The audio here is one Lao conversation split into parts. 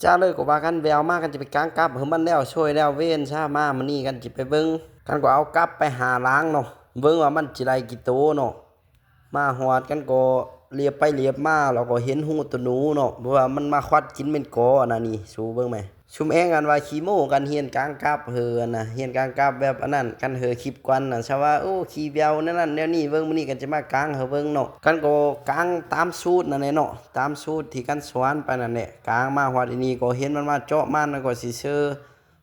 ຈ້າເລີຍກໍວ່າກັນແວວມາ ກັນຈະໄປກາງກັບໃຫ້ມັນແລ້ວ ຊ່ວຍແລ້ວເວນຊະ ມາມື້ນີ້ກັນຊິໄປເບິ່ງ ກັນກໍເອົາກັບໄປຫ້າຫຼັງເນາະ ເບິ່ງວ່າມັນຊິໄດ້ກີ່ໂຕເນາະ. ມາຮອດກັນກໍຫຼຽບໄປຫຼຽບມາ ແລ້ວກໍເຫັນຮູໂຕໜູເນາະ ເພາະວ່າມັນມາຄວັດກິນແມ່ນກໍອັນນັ້ນນີ້ ສູເບິ່ງແມ. ຊຸມແອງກັນວ່າຂີ້ໂມ້ກັນ ຮຽນກາງກັບເຮີອັນນະ ຮຽນກາງກັບແບບອັນນັ້ນ ກັນເຮີຄລິບກວັນນະ ຊະວ່າ ໂອ້ ຂີ້ແວວແນວນັ້ນແນວນີ້ ເບິ່ງມື້ນີ້ກັນຈະມາກາງໃຫ້ເບິ່ງເນາະ. ກັນກໍກາງຕາມສູດນັ້ນແຫຼະເນາະ ຕາມສູດທີ່ກັນສອນໄປນັ້ນແຫຼະ ກາງມາຮອດອີ່ນີ້ກໍເຫັນມັນມາເຈາະມັນ ແລ້ວກໍຊິເຊີ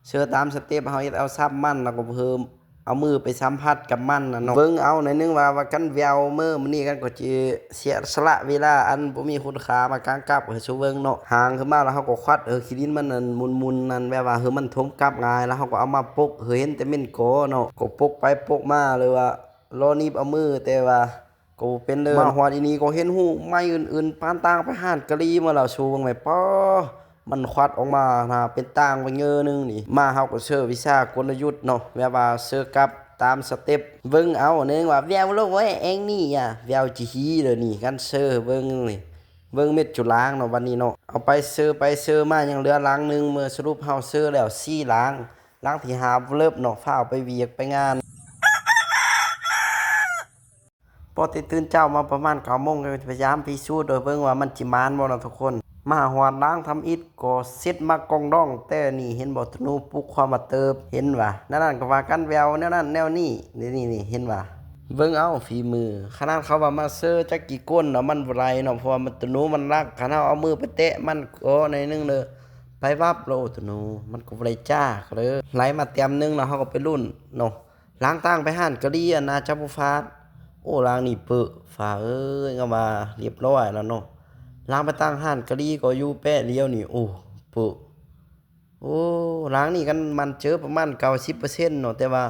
ເຊີຕາມສະເຕັບ ເຮົາເຮັດເອົາສັບມັນ ແລ້ວກໍເພີ່ມ ເອົາມືໄປສຳຜັດກັບມັນນະເນາະ. ເບິ່ງເອົາໜ້ອຍໜຶ່ງວ່າ ວ່າກັນແວວມື້ ມື້ນີ້ກັນກໍຊິເສຍສະຫຼະເວລາອັນບໍ່ມີຄຸນຄ່າມາກາງກັບໃຫ້ສູ່ເບິ່ງເນາະ. ຫາງຂຶ້ນມາແລ້ວເຮົາກໍຄວັດ ເອີ ຂີ້ດິນມັນນັ້ນໝຸ່ນໆນັ້ນ ແບບວ່າ ເອີ ມັນຖົມກັບງ່າຍ ແລ້ວເຮົາກໍເອົາມາປົກ ເອີ ເຫັນແຕ່ເມັນກໍເນາະ ກໍປົກໄປປົກມາ ຫຼືວ່າລໍໜີບເອົາມື ແຕ່ວ່າ ກໍບໍ່ເປັນເລີຍ. ມາຮອດອີ່ນີ້ກໍເຫັນຮູໄມ້ອື່ນໆ ປານຕ່າງໄປຮ້ານກະຫຼີໝົດແລ້ວ ສູເບິ່ງແມ. ປາ ມັນຄວັດອອກມາໜ້າເປັນຕ່າງໄປເຍີໜຶ່ງນີ້. ມາເຮົາກໍເຊີວິຊາກົນລະຍຸດເນາະ ແບບວ່າເຊີກັບຕາມສະເຕັບ. ເບິ່ງເອົາແນງວ່າ ແວວໂລກເວີຍ ແອງນີ້ອະ ແວວຈີຮີເດີນີ້ ກັນເຊີເບິ່ງນີ້. ເບິ່ງເມັດຈຸລາງເນາະ ບັດນີ້ເນາະ ເອົາໄປເຊີໄປເຊີມາ ຍັງເຫຼືອຫຼັງໜຶ່ງ. ເມື່ອສະຫຼຸບເຮົາເຊີແລ້ວສີ່ຫຼັງ ຫຼັງທີຫ້າບໍ່ເລີບເນາະ ຟ້າວໄປວຽກໄປງານ. ພໍແຕ່ຕື່ນເຊົ້າມາປະມານເກົ້າໂມງ ກໍພະຍາຍາມພິສູດໂດຍເບິ່ງວ່າມັນຊິໝານບໍ່ເນາະທຸກຄົນ. ມາຮອດຫຼັງທຳອິດກໍເສັດມາກອງດອງ ແຕ່ນີ້ເຫັນບໍ່ ຕະໜູປຸກຄວາມມາເຕີບ ເຫັນວ່າ ແນວນັ້ນກໍວ່າກັນແວວ ແນວນັ້ນແນວນີ້ ນີ້ໆ ເຫັນວ່າ. ເບິ່ງເອົາຝີມື ຂະໜາດເຂົາວ່າມາເຊີຈັກກີ່ກົ້ນເນາະ ມັນບໍ່ໄດ້ເນາະ ເພາະວ່າມັນ ຕະໜູມັນລັກ ຄັນເຮົາເອົາມືໄປແຕະມັນກໍໜ້ອຍໜຶ່ງເດີ ໄປວັບໂລດ ຕະໜູມັນກໍບໍ່ໄດ້ຈ້າ ກໍເລີຍໄຫຼມາແຕ້ມໜຶ່ງ ແລ້ວເຮົາກໍໄປລຸ້ນເນາະ. ຫຼັງຕ່າງໄປຮ້ານກະຫຼີ ອັນໜ້າຈະບໍ່ພາດ. ໂອ້ ຫຼັງນີ້ເປິ ຟ້າເອີຍ ກໍວ່າລຽບຮ້ອຍແລ້ວເນາະ. ຫຼັງໄປຕ່າງຮ້ານກະຫຼີກໍຢູ່ແປະດຽວນີ້ ໂອ້ ເປິ. ໂອ້ ຫຼັງນີ້ກັນໝັ້ນເຈີປະມານເກົ້າສິບເປີເຊັນເນາະ ແຕ່ວ່າ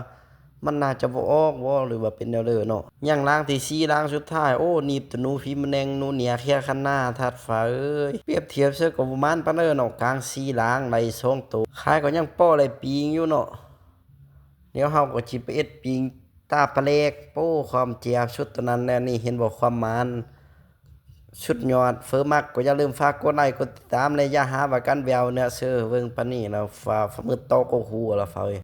ມັນໜ້າຈະບໍ່ອອກບໍ່ ຫຼືວ່າເປັນແນວເດີເນາະ. ຍັງຫຼັງທີສີ່ ຫຼັງສຸດທ້າຍ ໂອ້ ໜີບຕະໜູ ຝີມະແນງ ໜູເໜຍ ເຄຍຄັນນາ ທັດ ຟ້າເອີຍ. ປຽບທຽບໃສ່ກໍບໍ່ໝານປານໃດເນາະ ກາງສີ່ຫຼັງໄດ້ສອງໂຕ ຂາຍກໍຍັງພໍໄດ້ປີງຢູ່ເນາະ. ດຽວເຮົາກໍຊິໄປເຮັດປີ້ງຕາປາແຫຼກ. ໂອ້ ຄວາມເຈັບສຸດຕົວນັ້ນແຫຼະນີ້ ເຫັນບໍ່ ຄວາມໝານສຸດຍອດ. ເຟີມັກກໍຢ່າລືມຝາກກົດໄລກົດຕິດຕາມ ແລະ ຢ່າຫາວ່າກັນແວວເນາະ ເຊີເບິ່ງປານນີ້ແລ້ວ ຟ້າມືດຕອກກົກຫູແລ້ວ ຟ້າເອີຍ.